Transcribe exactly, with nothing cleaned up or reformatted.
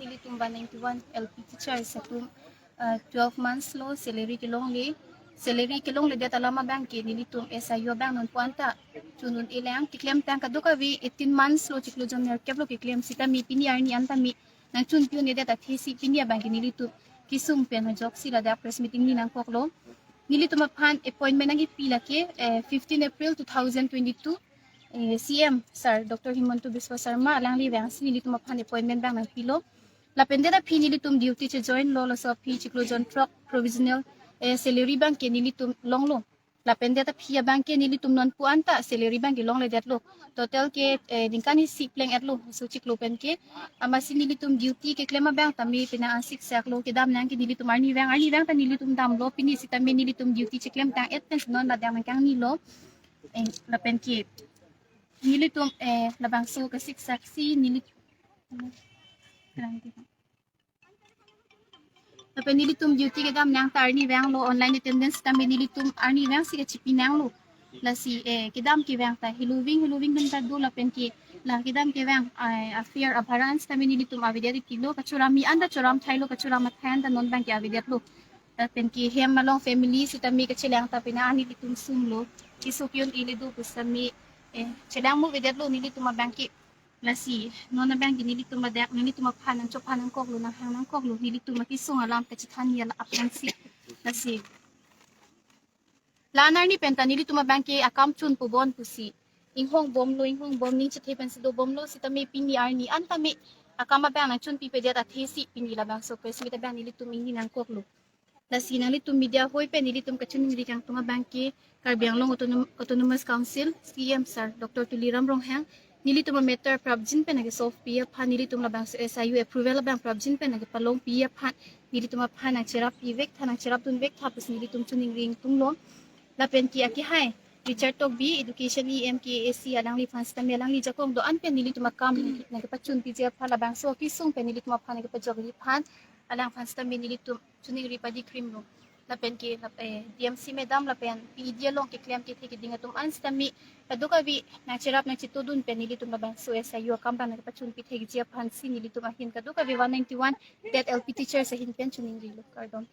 Nelitum one ninety-one L P teachers atum, uh, twelve months lo salary kelongle. Salary kelongledet alam abang ke nelitum S I U abang nonpu anta chun un-e lang, keklemtang kadokave eighteen months lo, chiklo jon nerkep lo keklem sitame pini arni anta me nangchunpi un-edet athesi pini abang ke nelitum kesung pen ajoksi ladak press meeting ni nangkoklo. Nelitum aphan appointment nangkipi lake, eh, fifteen April two thousand twenty-two, eh, C M sir Doctor Himanta Biswa Sarma alangli vangsi nelitum aphan appointment abang nangpilo. Lapen det aphi nelitum duty chejoin lo, laso aphi chiklo jon throk provisional, eh, salary abang ke nelitum longlo. Lapen det aphi abang ke nelitum nonpu anta salary abang ke longledetlo. Total ke, eh, ningkan isi pleng-etlo, laso chiklo pen ke. Amatsi nelitum duty keklem abang tame pina ansik saklo, kedam nang ke nelitum arnivang, arnivang ta nelitum damlo, pini sitame nelitum duty cheklemtang-et pen non ladak nangkangnilo. Eh, lapen ke nelitum, eh, labangso kasiksak si nelitum Lapen nelitum duty kedam nang ta arnivanglo, online attendance tame nelitum arnivang si kachipi nanglo. Lasi, eh, kedam kevang ta hiloving, hiloving dun ta do lapen ke la kedam kevang, eh, affair abharan sitame nelitum avedet tilo, kachoram mi anta choram thailo, kachoram athai anta non abang ke avedetlo. Lapen ke hem along family sitame kachelang ta pina nelitum sunglo. Keso ke-un-e le do pusitame, eh, chelang mo avedetlo nelitum abang ke. Lasi non abang ke nelitum adak, nelitum aphan nangchophan nangkoklo, nanghang nangkoklo, nelitum akesung alam kachethan ya la aphan si. Lasi la-an arni pen ta nelitum abang ke akam chunpo bon pusi inghong bomlo, inghong bom, ning chethe pensi dobomlo, sitame pini arni anta me akam abang nangchunpipedet athesi pini labangso press meet abang nelitum ingni nangkoklo. Lasi nanglitum media hoi pen nelitum kachiningri kangtung abang ke Karbi Anglong Autonom-, Autonomous Council C M sir Doctor Tuliram Ronghang nelitum amatter prapjin pen nangkesolve pi aphan, nelitum labangso S I U approval abang prapjin pen nangkepalong pi aphan, nelitum aphan nangcherap pi vek tha, nangcherap dun vek tha pusi nelitum chiningri ingtunglo. Lapen ke akehai Richard Tokbi, Education E M K A C, alangliphan sitame alangli jakong do-an pen nelitum akam nangkepachunpiji aphan, labangso akesung pen nelitum aphan nangkepajokji aphan, alangphan sitame nelitum chiningri padikrimlo. Lapen ke lap-, eh, D M C madam lapen P E D along keklem kethe keding atum an sitame kadokave nangcherap nangchetodun pen nelitum labangso S I U akam abang nangkepachunpi thekji aphan si nelitum ahin kadokave one ninety-one TET L P teachers ahin pen chiningrilo. Kardom.